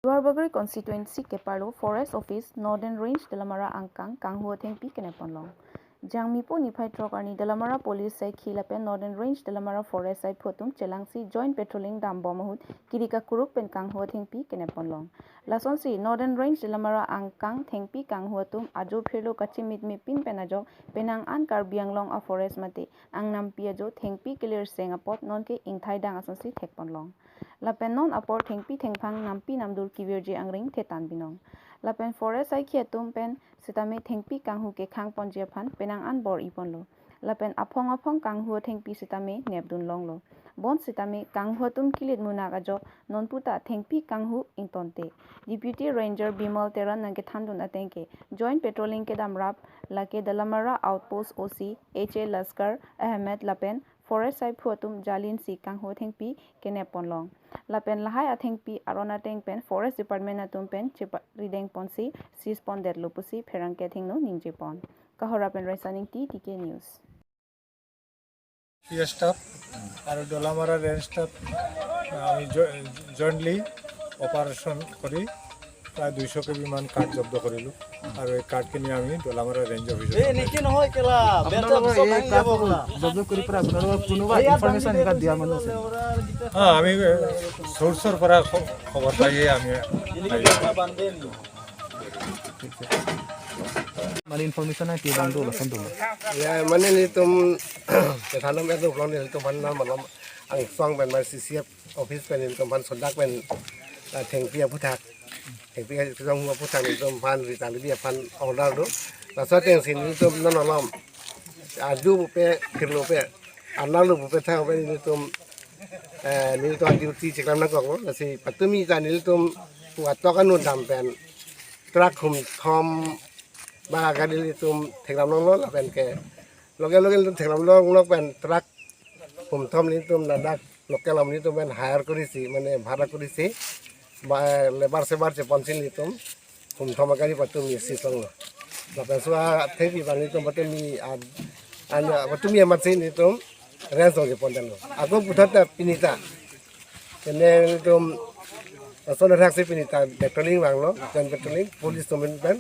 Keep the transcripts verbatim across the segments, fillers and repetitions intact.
Duarbagori constituency keparlo Forest Office, Northern Range, Dolamara angkang kanghu athengpi kenep ponlong. Jangmi pu niphai throk arni Dolamara Police Saikhi lapen Northern Range Dolamara Forest saiphu atum chelangsi joint patrolling dambom ahut kiri kakuruk pen kanghu athengpi kenep ponlong. Lasonsi Northern Range Dolamara angkang thengpi kanghu atum ajo phirlo kachimit mepin pen ajok penang an Karbi Anglong a forest mate angnampi ajo thengpi kelirseng apot nonke ingthai dang asonsi thek ponlong. Lapen non apor thengpi thengphang nampi namdur kevirji angring thetan binong. Lapen forest saikhi atum pen sitame thengpi kanghu kekhang ponji aphan penang an bor-i ponlo. Lapen aphong aphong kanghu athengpi sitame nepdun longlo. Bon sitame kanghu atum kilit munak ajok nonputa thengpi kanghu ingtonte. Deputy Ranger Bimal Teron nangkethandun ateng ke joint patrolling kedam rap lake Dolamara Outpost O C H A Laskar Ahmed lapen forest saiphu atum jalinsi kanghu athengpi kenep ponlong. Lapen lahai athengpi aron ateng pen forest department atum pen cheparideng ponsi seize pondetlo pusi pherangke athengno ningje pon. Kohora pen Raisa Ingti, T K News. P S staff আৰু ডলামাৰা range staff, আমি জইণ্টলি অপাৰেশ্যন কৰি প্ৰায় দুইশ কেবিমান কাঠ জব্দ কৰিলোঁ আৰু এই কাঠখিনি আমি ডলামাৰা ৰেঞ্জ অফিচত এই নেকি নহয় কেলা, আপোনালোকে বেটা এই ভাঙি কাঠ যাব কেলা। জব্দ কৰি পেলাই আপোনালোকক কোনোবা এই ইয়াত ইনফৰমেশ্যন বান্ধি এনেকুৱা দিয়া মানুহ আছে? হা, আমি চ'ৰ্চৰ পৰা খ- খবৰ পাইয়ে আমি এনেকে আহিলোঁ। বেটা বান্ধে নি? Mane information na ke bang do lason do. Ya, mane nelitum, kethanam ya do, pulang nelitum aphan na malam angsong pen, mane C C F office pen nelitum aphan sodak pen, ah, thengpi aphuthak. Thengpi kesong aphuthak nelitum aphan Rita Levi aphan order do. Laso atengsi nelitum non alam. Adu bupe, kirlo pe, analu bupe thang pe nelitum, eh, nelitum duty cheklam nangkok lo. Lasi patumi ta nelitum pu atok anu dam pen truck humthom ba gari nelitum theklam longlo lapen ke loge loge nelitum theklam longlo pen truck humthom nelitum ladak local amonit atum pen hire korisi, mane bhara korisi, ba labour sebar cheponsi nelitum humthom agari patumi seize longlo. Lapen laso athengpi abang nelitum patumi ad-, an patumi amatsi nelitum range longji pondetlo. Ako puthot ta pini ta. Kene nelitum lason athak si pini ta patrolling vanglo, joint patrolling, police atum pen.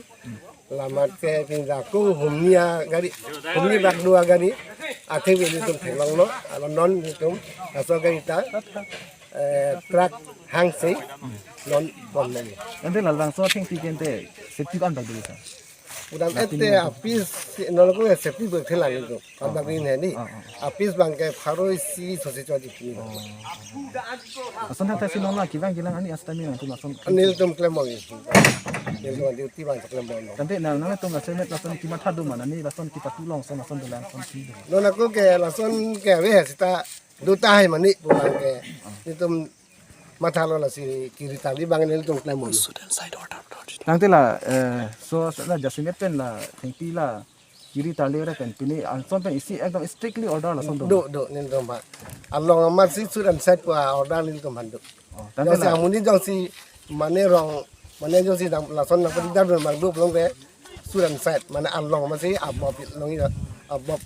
Lamat ke pini ta ako humni agari, humni bak do agari athengpi nelitum theklonglo, alo non nelitum laso agari ta, eh, truck hangsi non pon neli. Ante labangso athengpi ke ante safety ko-an bak do sir? Pudam ete apis si non ko safety bak thelang itu. Abang ini ni. Ah, ah. Apis abang ke pharo isi sosi chodi kini. Lason thakthak si non la kevang kelang ani asta mi nangtum lason. Nelitum klem bom. Nelitum duty abang klem bom. Tangte nang nangtum lason met lason kematha do ma, ani lason kepathu longson lason dolang son si do. Non ako ke lason ke ave seta do tahai mane pu abang ke. Nelitum mathalo lasi kiri tali abang nelitum klem bom. Tangte la, eh, so la jasemet pen la thengpi la kiri tali re pen pini anson pen isi ekdom strictly order lason do. Do, do, nelitum aphan. Along amatsi shoot and sight pu order nelitum aphan do. Oh, tangte jongsi la amonit jongsi mane rong, mane jongsi dam lason nangpadi dar do mang do pulote shoot and sight, mane along amatsi abop longji, abop.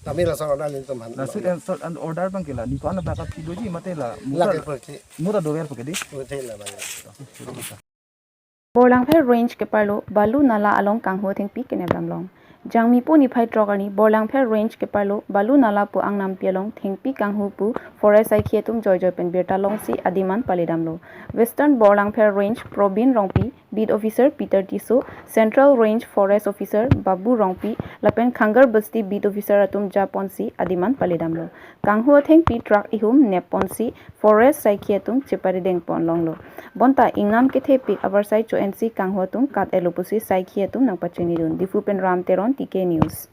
Tame lason order nelitum aphan. La shoot and sight and order abang ke la ni ko-an abak aphi doji mate la mura, lake purti, mura dover pu ke di? Purti la abang. Borlangpher Range keparlo Balu Nala along kanghu athengpi kenep damlong. Jangmi pu niphai throk arni Borlangpher Range keparlo Balu Nala pu angnampi along thengpi kanghu pu forest saikhi atum joijoi pen birta longsi adim an pale damlo. Western Borlangpher Range Probin Rongpi, Beat Officer Peter Tisso, Central Range Forest Officer Babu Rongpi lapen Khangar Basti Beat Officer atum japonsi adim an pale damlo. Kanghu athengpi truck ihum nep ponsi forest saikhi atum cheparideng pon longlo. Bonta ingnam kethepik avarsai cho-ensi kanghu atum kat-etlo pusi saikhi atum nangpachinidun. Diphu pen Ram Teron, T K News.